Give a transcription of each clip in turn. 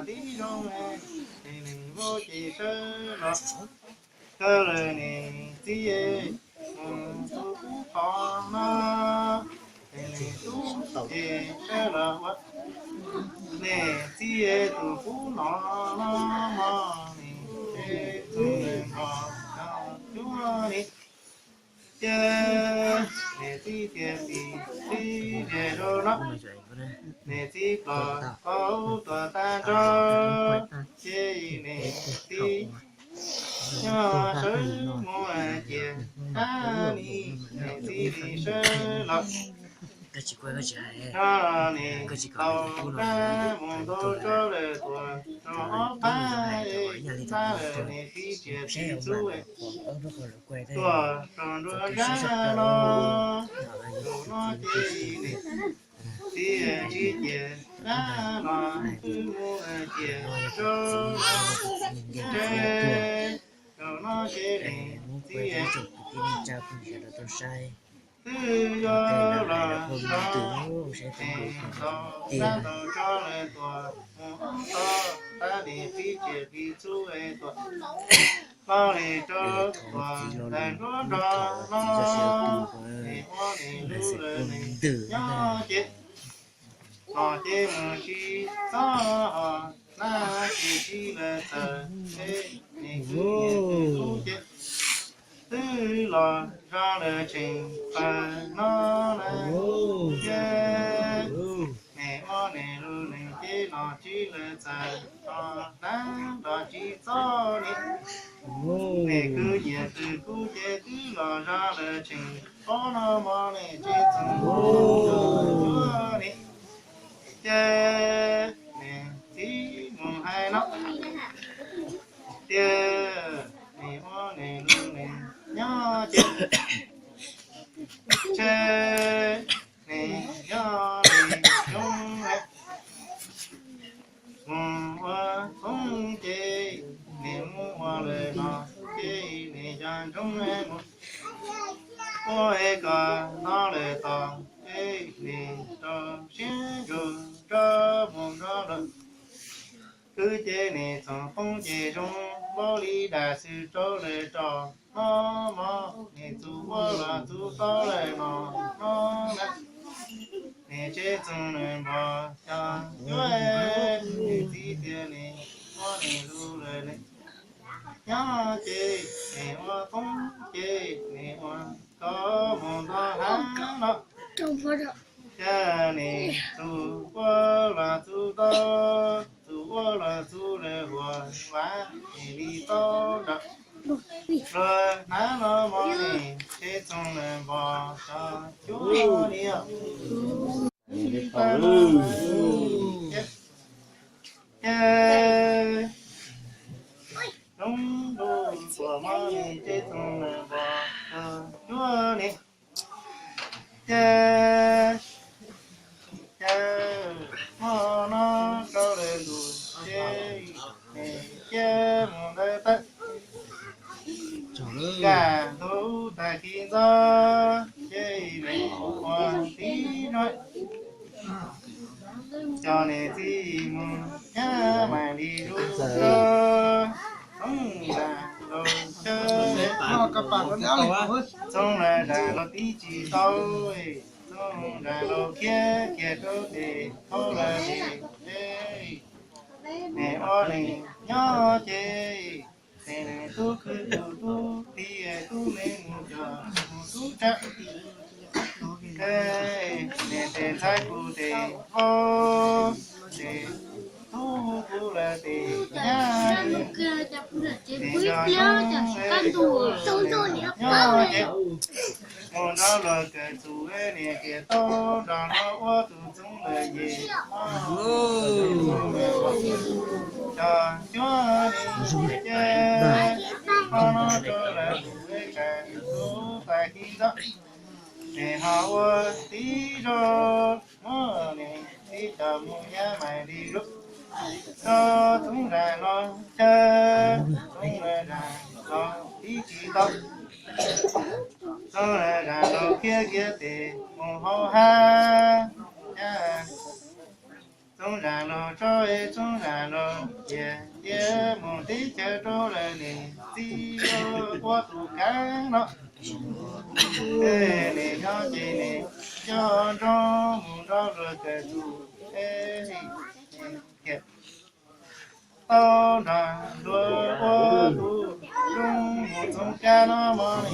tib zoo, ces nws vaub ces sawv los, kawg lawm niam txiv, mus tus qub qhov no, ces nws tub ces sawv los ua niam txiv tus qub no, no mog, niam txiv tus nqos cov cuab ni. Ces niam txiv tias txiv, txiv ze rau no, niam txiv plos qau tuag tag nrho, ces niam txiv nyob sawv mus cia dab ni, niam txiv li sawv los, no niam tau dab mus tau tso lawm tuaj rau ob phab, tab lawm niam txiv txiav txiv txub tuaj rau nruab zab no, tus no ces niam txiv tsis cia dab no, twb mus cia rau ntse, rau no ces niam txiv twb yuav los tso, es tau dab tau tso lawm tuaj mus ob tog, tab niam txiv txiav txiv txub es tuaj los li rau tuaj ntawm nruab nrog no, niam muab niam lub lawm niam nyob ces, los ces mus tsis txog, nab ces tsis lawm txawm, niam kwv niam tub ces twb los zog lawm tseem pawg no na, ces niam muab niam lub lawm ces los tsis lawm txawm, los nab los tsis txog ni, niam kwv niam tub kuv ces twb los zog lawm tseem pob no mog, niam txiv txoov cuab ni. Ces niam txiv mus hais no tias, niam muab niam lub niam nyob ces, ces niam nyob li coob, mus ua txoob ces niam mus ua lawm no, ces niam cov ntsoov mus ua es kom no lawm tos, ces niam rau siab ntsug rau mus nrog lawm. Kwv ces niam txoov poob ces zoo npaum li dam xwb rau lawm rau no mog, niam txuv ua los txuv tau lawm no no na, niam tsev txoov lawm npog cov cuab, niam txiv tias niam muab niam lub lawm niam nyob ces niam ua txoob ces niam ua tau mus nto hav no, cas niam txuv ua los txuv tau, txuv ua los txuv lawm huam vam, niam li tau nram luag hnav no mog, niam tsev txoov lawm npog cov cuab ni. Ces zoo ntuj tuaj mog, niam tsev txoov lawm npog cov cuab ni. Ces, ces hmo no rau lawm ntuj ces, ces mus ntawd tawm, nkag ntug tag kis ntxo, ces mus ua tib zoo, cov niam txiv mus nyab mam li lub rau, txoov zam laus chaw, txoov zam laus tib tsis tau, txoov zam laus khiav kiag rau tes thaub lawm, niam ua niam nyob ces, ces niam tub kwv tus tub tij tub me mus cov mus tub tsab, niam tes ntxhais kuv tes vauv, tes tub kuv lawm tes nyab, tes cov zoo, nyob ces mus nrog luag kawm txuj niam tias tau nrog luag ua tus txoov lawm ces, cov cuab ni ces, ho no rau lawm tus es kas tus tas kis ntxo, ces ho ua tib zoo, muab niam txiv coj mus nyab mam li lub rau txoov zam laus chaw, txoov zam laus tib tsis tau, txoov zam laus khiav kiag tes mus hauv hav, nyab, Txoov zam laug tso es txoov zam laug ciam cia mus teb chaws rau lawm niam txiv ua tus kav no. Nim nyob ces nim nco ntsoov mus nrog luag kawm tus, thiaj tau nrog luag ua tus zoo mus txoov kab no mog.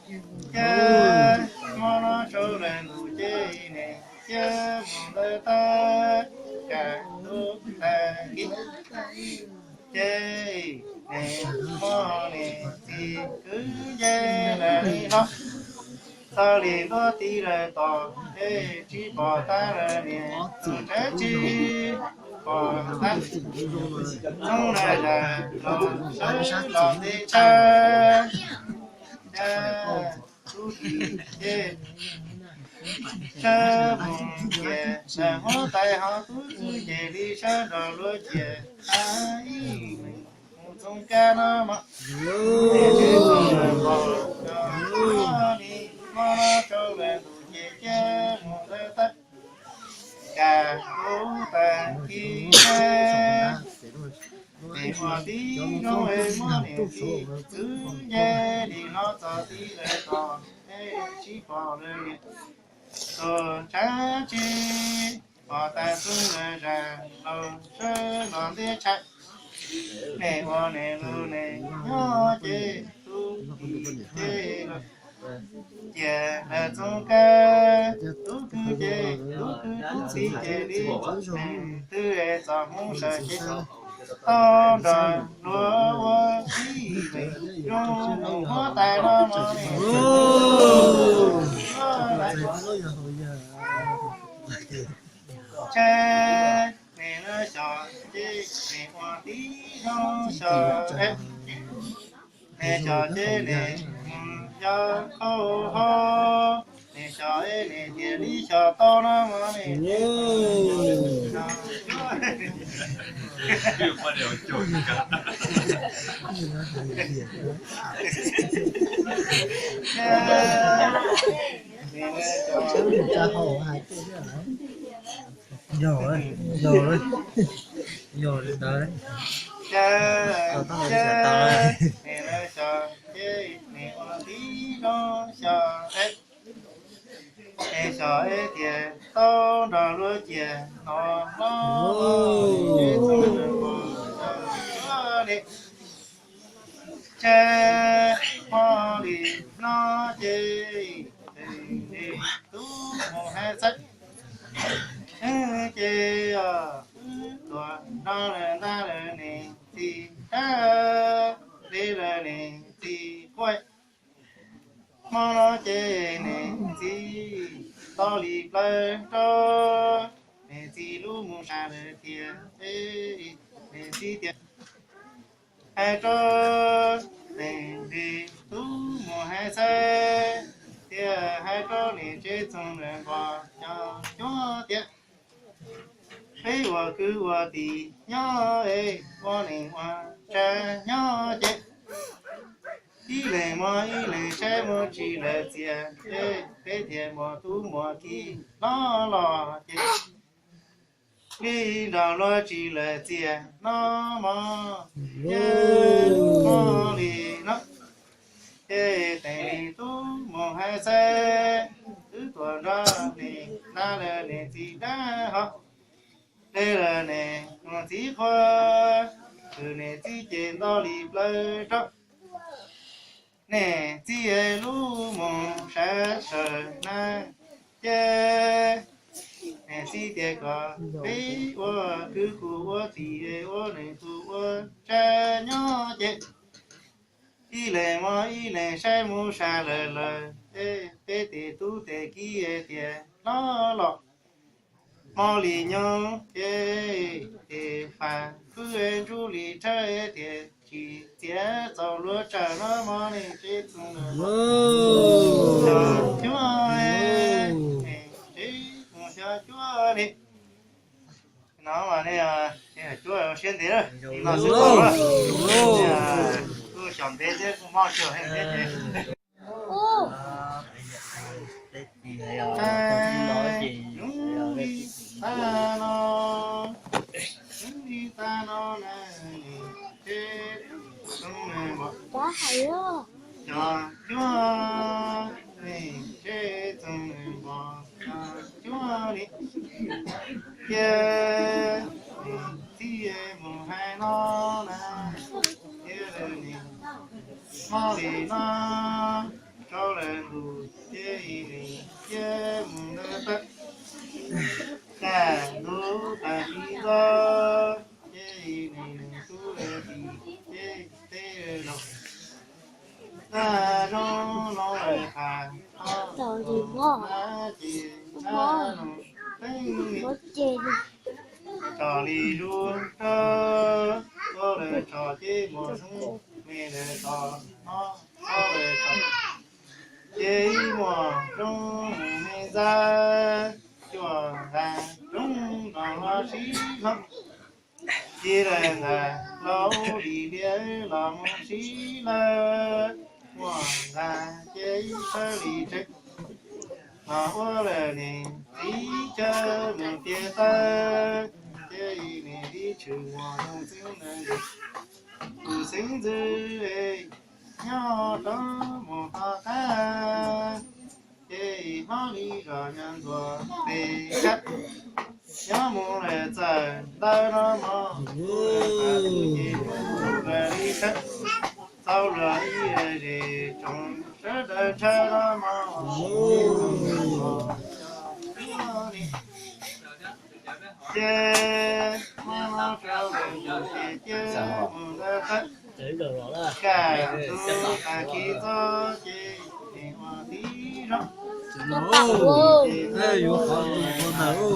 Nim ces mob no tsaus lawm ntuj ces nim cia mus ntawd tag, kam lub tag kis ces nim mob nim txiv kwv nce lawm li no. Txog li ntuj tib lawm tos, es tsis pom tag lawm niam, tus tsev tsis pom tag. Txoov lawm zam los sawv los nte tshaj, cas tub tsis ces sawv mus ces lawm huab tais ho tub txwv ces li sawv nrog luag ciam a ib mus txoov kab no mog. Li mob no tsaus lawm ntuj ces cia mus ntawd tag, kam lub tag kis ces nim ua tib zoo es muab niam txiv kwv nce li no txog tib lawm tos, es tsis pom lawm niam, tus tsev tsis pom tag. Txoov lawm zam los sawv los nte tshaj, nim ua nim lus nim nyob ces tub tib ces los ciam lawm txoov kab, tub kwv ces tub kwv tub tib ces li, twb es txom hmoov sawv ces tau nrog luag ua tib zoo mus huab tais no mog. Ces nim no xyom ces nim ua tib zoo xyom, nim xyom ces nim mus yog qhau hau, nim xyom es nim tias li xyom tau no mog. Nim Nim no xyom ces nim ua tib zoo xyom, es xyom es tias tau nrog luag ciam no no, ces txoov lawm pom xyom cuab li, ces mob li no ces tub mus hais xwb, ces wb tuam no lawm ntag lawm niam txiv dab, li lawm niam txiv quaj. Mob no ces niam txiv tau li plawv rau, niam txiv lub mus sas lawm tias, niam txiv tias, hais rau niam txiv tub mus hais xwb, tias hais rau niam tsev txoov lawm npog cov cuab tias, peb ua kwv ua tij nyob es ua neej ua tsav nyob ces ib leeg mob ib leeg saib mus tsis lawm txias, peb thiaj muaj tub muaj ki hlob los ces li nrog luag tsis lawm txias no mog. Ces mob li no ces teem li tub mus hais xwb, wb tuam nrog niam ntag lawm niam txiv dab ho, li lawm niam txiv quaj, tus niam txiv ces nto li plawv rau. Niam txiv lub mus sawv sawv na, ces niam txiv tias kom peb ua kwv kuj ua tij es ua neej kuj ua tsav nyob ces ib leeg mob ib leeg saib mus sas lawm lawm, peb tes tub tes ki tias hlob los mob li nyob ces tes faj kwj ntsuj li tshawb tias tsis txiav txaus luag tsawg no mog. Nej tsev txoov xyom cuab, nej tsev txoov xyom cuab li no mas nej cuab siab ntev li no xwb tau, kuj xyom ntev thiab kuj mob cuag thiab ces Ces nws txiv mus hais no na, ces nws mob li no rau lawm ntus, ces nws cia mus ntawd tawm. Kaj ntug tag kis ntxov, ces nws tub lawv tsis, ces teb los na, zoo no lawm qas, ces na no teeb tsom li zuj rog, ua lawm tsom ces muaj zoo me lawm tsom no, ua lawm tsom ces ib muam zoo me ntxawg, cuaj nqas roob los los sib hlob. Cia lawm ntag laus li liab los mus sib lawm, muaj nqas ces ib sawv li tsev. Los ua lawm nws txiv caw mus tiag tawg, ces nws tib tshwm muaj zoo xeeb ntxwv, tus xeeb ntxwv nyob rov mus tom qab, ces hlob li zos nyob ntuag pes kab, nyob mus lawm txawm ntawd no mog, ces lawm li sawv, txaus luag ib zes tsoom sawv daws ntshaw no mog, ces hlob rau lawm ces cia mus ntawd tawm. Kaj ntug tag kis ntxov ces nws ua tib zoo, ces yuav qhov tus ua ntawd.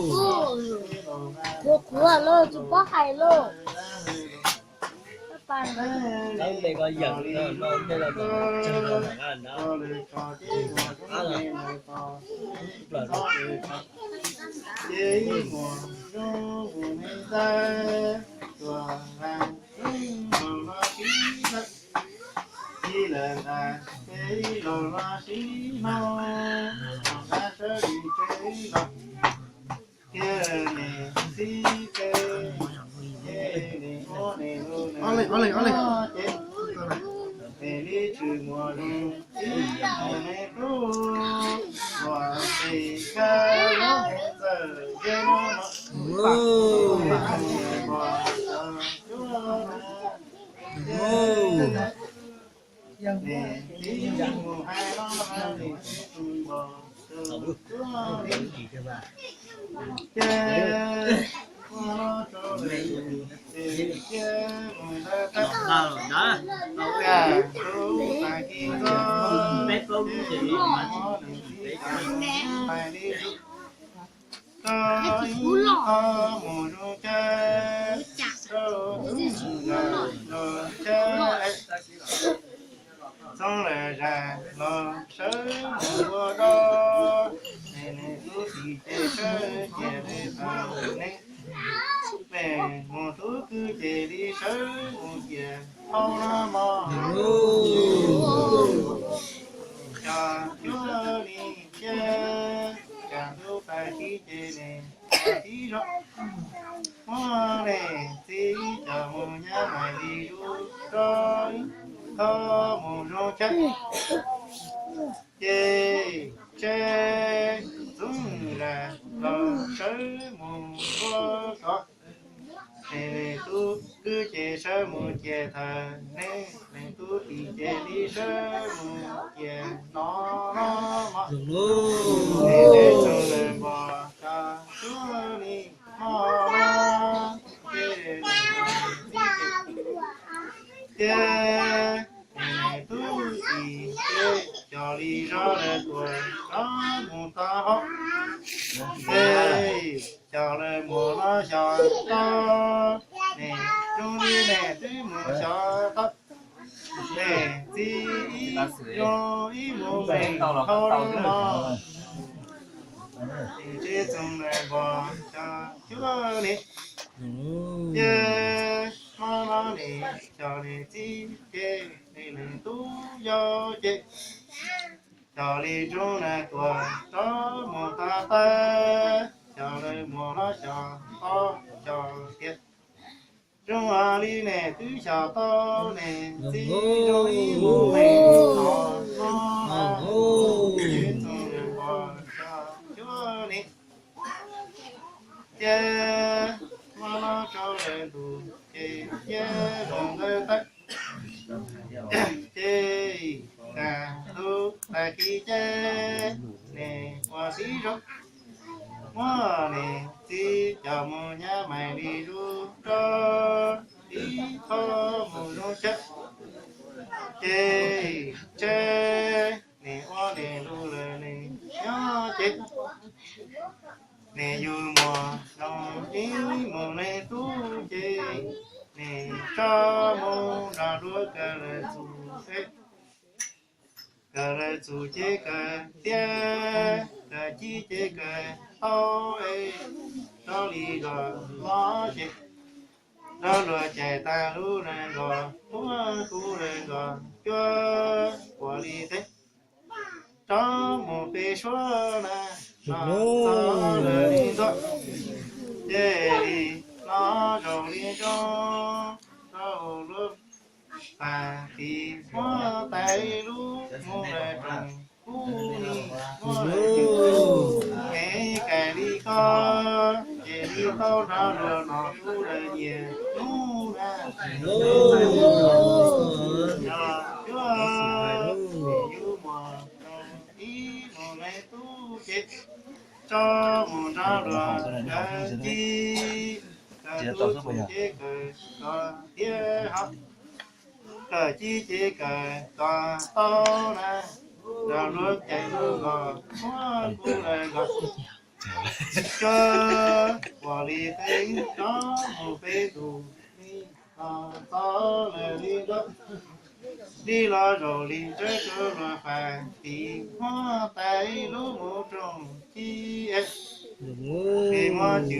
Kuv kuv los tsis paub hais lauj. Ces ib muam zoo mus me ntxawg, cuaj nqas roob los los sib lawm, ib lawm ntag ces ib los los sib hlob, los nqa sawv li tsev los, ces nws txiv ces, ces nws ua nws lus nws ces, nws li tshwm muaj zoo ib mus me tub, uas ces kawg los txawm ze no, nws pom cuab na, ces nws txiv mus hais no na, nws txiv tus npog tus cuab li, ces ua no rau lawm ces cia mus ntawd tawm. Kaj ntug tag kis ntxov, ces nws txiv hais li, rau ib qho mus zoo caw, rau tub mus zam los caw, txoov lawm zam los sawv mus ua dog, nws tub txiv ces sawv cia li tau ne, nws mus tub kwv ces li sawv mus cia hauv no mog. Cov cuab li ces kaj ntug tag kis ces nws tib zoo, muab nws txiv coj mus nyab mais li zuj rog, qho mus zoo caw, ces tsev txoov zam los sawv mus ua dog. Nws tub kwv ces sawv mus cia thawm ne, nws tub txiv ces li sawv mus cia no no mog. Nws txiv txoov lawm npog cov cuab li hmo no, ces nws txiv ces, ces nws tub txiv ces coj li zov lawv tuaj rov mus tom hauv, ces coj lawv mus los xyos tau, nws zoo li nws twb mus xyos tau, nws txiv ib zoo ib mus me hauv no mog. Nws txiv txoov lawm npog cov cuab li, ces hmo no nws coj nws txiv ces nws leej tub yau ces coj li zoo na tuaj rov mus tom tawg, coj lawv mus los xyos tau cov tias zoo li nws twb xyos tau nws txiv zoo ib mus me hauv no, ces txoov lawm npog cov cuab li, Ces muab los rau lawv ntus ces thiaj mus ntawd tawm. Ces kaj ntug tag kis ces nim ua tib zoo, muab nim txiv coj mus nyab mais li zuj zus, tib thaum mus zoo chaw. Ces tsev nim ua nim lug lawm nim nyob ces nim yug muag zoo ib mus leej tub ces nim tso mus nrog luag kawm lawv txuj, kawm lawv txuj ces kawm tiav, kawm cib ces kawm tau es rau li zos los ces nrog luag cais tag lub neej nkaus, muab kuv neej nkaus cuab ua li teb, rov mus pem suab na, txog lawm li ntuj, ces li los zoo li zoo, rau lub pas tis muab tais lub mus lawm rooj kub ni, muab lawm cwj, es kais li koj ces li tau nrog luag no kuv lawv nyias hnub na. Yog cuab yus muag zoo ib mus leej tub ces tso mus nrog luag kawm cib, kawm tub txuj ces kawm kom tiav hos, kawm cib ces kawm kom tau na, nrog luag cais lub nkaus muab kuv lawv nkaus cuab ua li teb, rov mus pem ntuj li los txog lawm li ntuj, li los zoo li ntsawb rau luag pas tis muab tais lub mus rooj cib es, es muab cwj,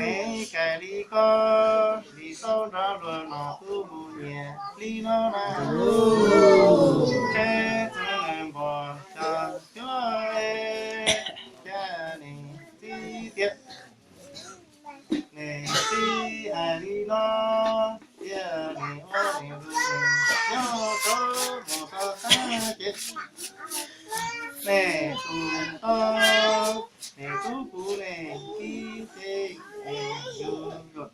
es kais li koj li tau nrog luag no kuv mus nyias li no na. Tsev txwv npog cog cuab, cas nim txiv tias, nim txiv hais li no, tias nim ua nim lug nim nyob tau mus tau tag ces nim tus tau, nim tub kuv nim ib ces nim yug luag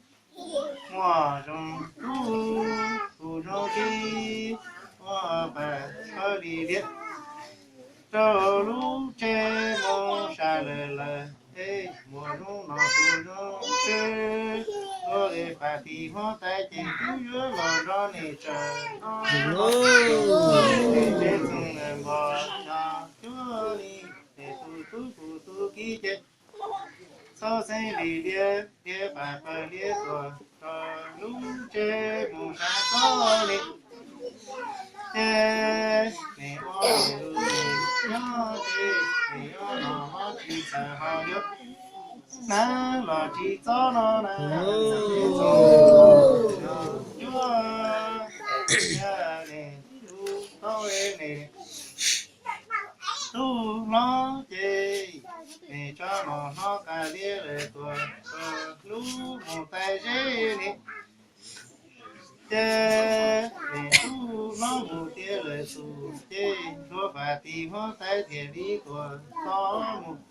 muag zoo tub kuv zoo tib, muaj pas khaub lig liab rau lub tsev mus sawv lawm lawm, es muaj zoo no kuv zoo tshwj, ua li pas tis muab tais ces kuv yuav los nrog nim tsaws no. Tsev txwv npog cog cuab li, nim tus tub kuv tub kib ces txhob xeeb li liab, liab pas pawg liab tuag rau lub tsev mus sawv tod li. Ces nim ua nim lug nim nyob ces nim yuav los los tsis txawj ho yuav hnav los tsis txob no na. Cuab yog nim tub tau nim tub hlob ces nim tso los hlob qas liab lawm tuag rau lub mus tais zeb li. Ces nim tub hlob mus tiav lawm tus ces luag pas tis muab tais thiaj li tuag tod mus.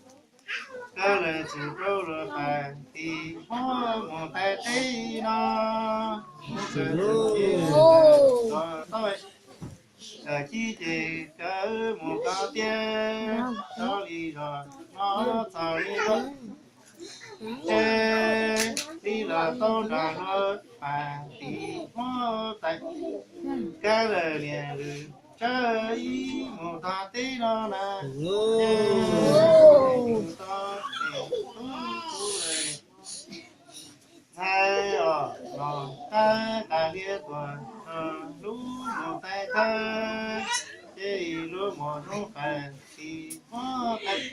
Kawg lawm txug rau luag pas tis muab mus tais teb no, mus kawg txug ces kawg tau, kawg cib ces kawg mus tau tiag, tau li zos no txog li zos. Ces li los tau nrog luag pas tis muab tais, kawg lawm niam lwm tsawg ib mus tog teb no na. Ces tus tau tes tub tub lawm ntxhais os, los qab qas liab tuag rau lub mus tais thawj, ces luag muab zoo pas tis muab tais,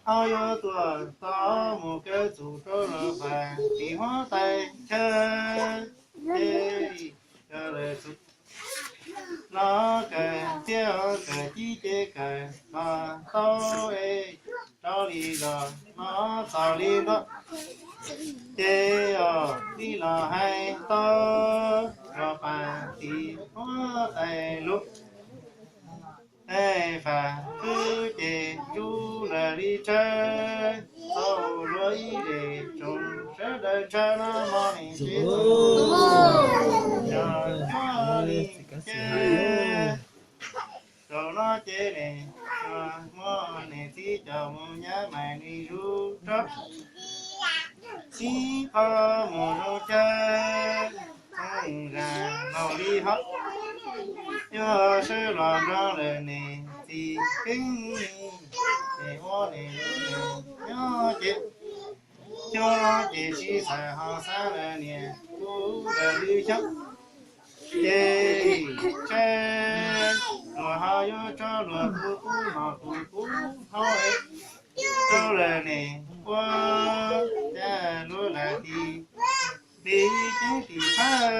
ho yuav tuaj tod mus kawg txug rau luag pas tis muab tais chaw, ces kawg lawm txug los kawg tiag, kawg cib ces kawg los tau es rau li zos no txog li ntawd. Ces os li los hais tau, luag pas tis muab tais lug, es fam fwb ces ntsuj lawm li tsawg, tau luag ib zes tsoom Lawv tshaw no mo nim tsis yog cuab li ces, zaum no ces nim mo nim txiv coj mus nyab mais li zuj rab, ib qho mus zoo chaw, zoo zam laug li hov, yuav sawv los nrog lawm nim txiv keeb li, nim ua nim nyob ces, cov no ces tsis xav ho xav lawm niam kuv lawm lwm xyoo. Ces tsawg luag ho yuav tso luag kuv kub no kuv kub hauv rau lawm nim ua cas luag lam ti li ceeb tim phab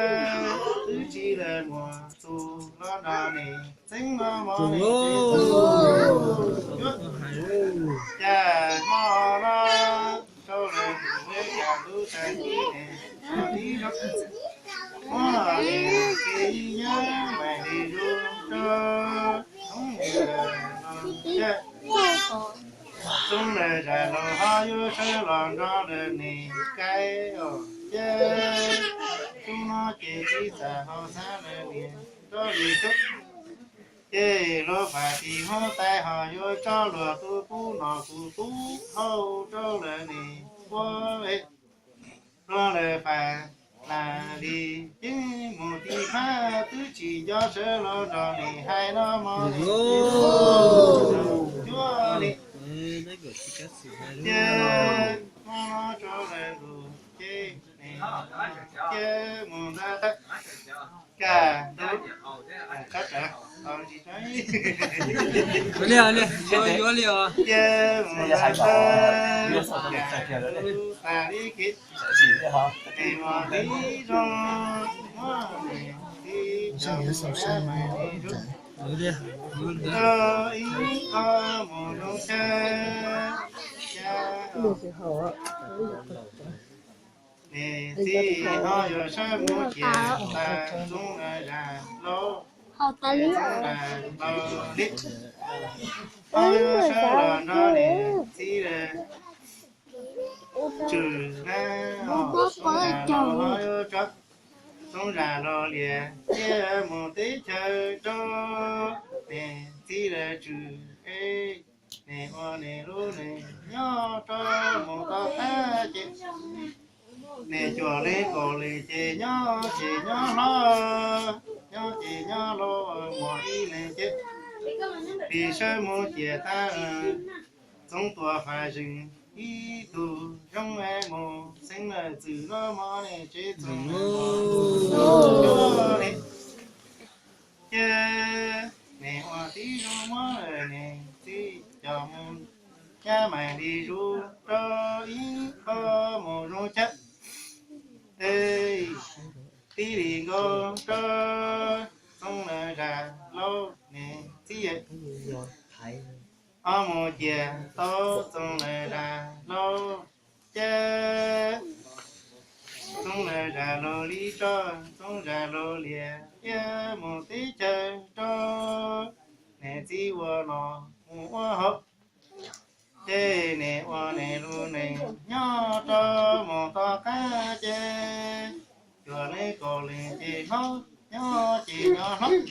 twb tsis lawm muag txus los nrog nim txeeb los mog nim txeeb. Cas hmo no rau lawm nim cas lub tag kis nim tib zoo, muab nim kev nyab mais li zuj rab, thoob lawm no cas, thoob lawm zam laug ho yuav sawv los nrog lawm nim kaim os ces, thoob no ces tsis xav ho xav lawm niam nrog lwm xyoo. Ces luag fam tim huab tais ho yuav tso luag kuv kub no kuv kub hauv rau lawm nim ua luag lawm fam lam li ceeb mus tim phab twb tsis nco sawv los nrog nim hais no mog nim cuab li ces hmo no tso lawm lus ces nim cia mus ntag tag. Kaj ntug qab tsav tau tsis tau li, yuav li os. Cia mus ntag tag, kaj ntug tas li kiv, nim ua tib zoo muab nim txiv coj mus nyab mais li zuj rab, ib qho mus zoo chaw, cas nim txiv ho yuav sawv mus ces tas txoob lawm zam laug, txoob zam laug li, ho yuav sawv los nrog nim txiv lawm tswm na, txoob zam laug ho yuav tso, txoob zam laug lias cia mus teb chaws rau nim txiv lawm tswm es, nim ua nim lub neej nyob rau mus tau qab ces, nim cuag li kaum li ces nyob ces nyob hlob, nyob ces nyob laus mus ib leeg ces, nim sawv mus ciam tag, txoob tua fas zeeg ib tug zoo es mus xeeb lawm txwm no mog nim tsev txoos li ces nim ua tib zoo muab nim txiv coj mus nyab mais li zuj rab, ib qho mus zoo chaw, es tib li nkaus rau txoob lawm zam laug nim txiv ho mus ciam tau txoob lawm zam laug ces, txoob lawm zam laug li tso, txoob zam laug lias cia mus teb chaws rau nim txiv ua no mus ua hauv ces nim ua nim lub neej nyob rau mus tau qab ces, cuag li kaum li ces hlob, nyob ces nyob hlob,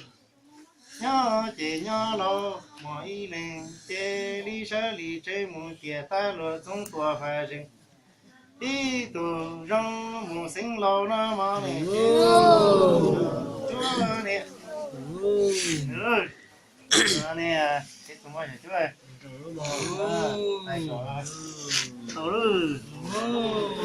nyob ces nyob laus mus ib leeg ces, li sawv li tsev mus ciam tag luag txoob tua fas zeeg ib tug zoo mus xeeb laus no mog nim tsev txoos li cuab niam, niam tsev txoos mog cuab tau lawm.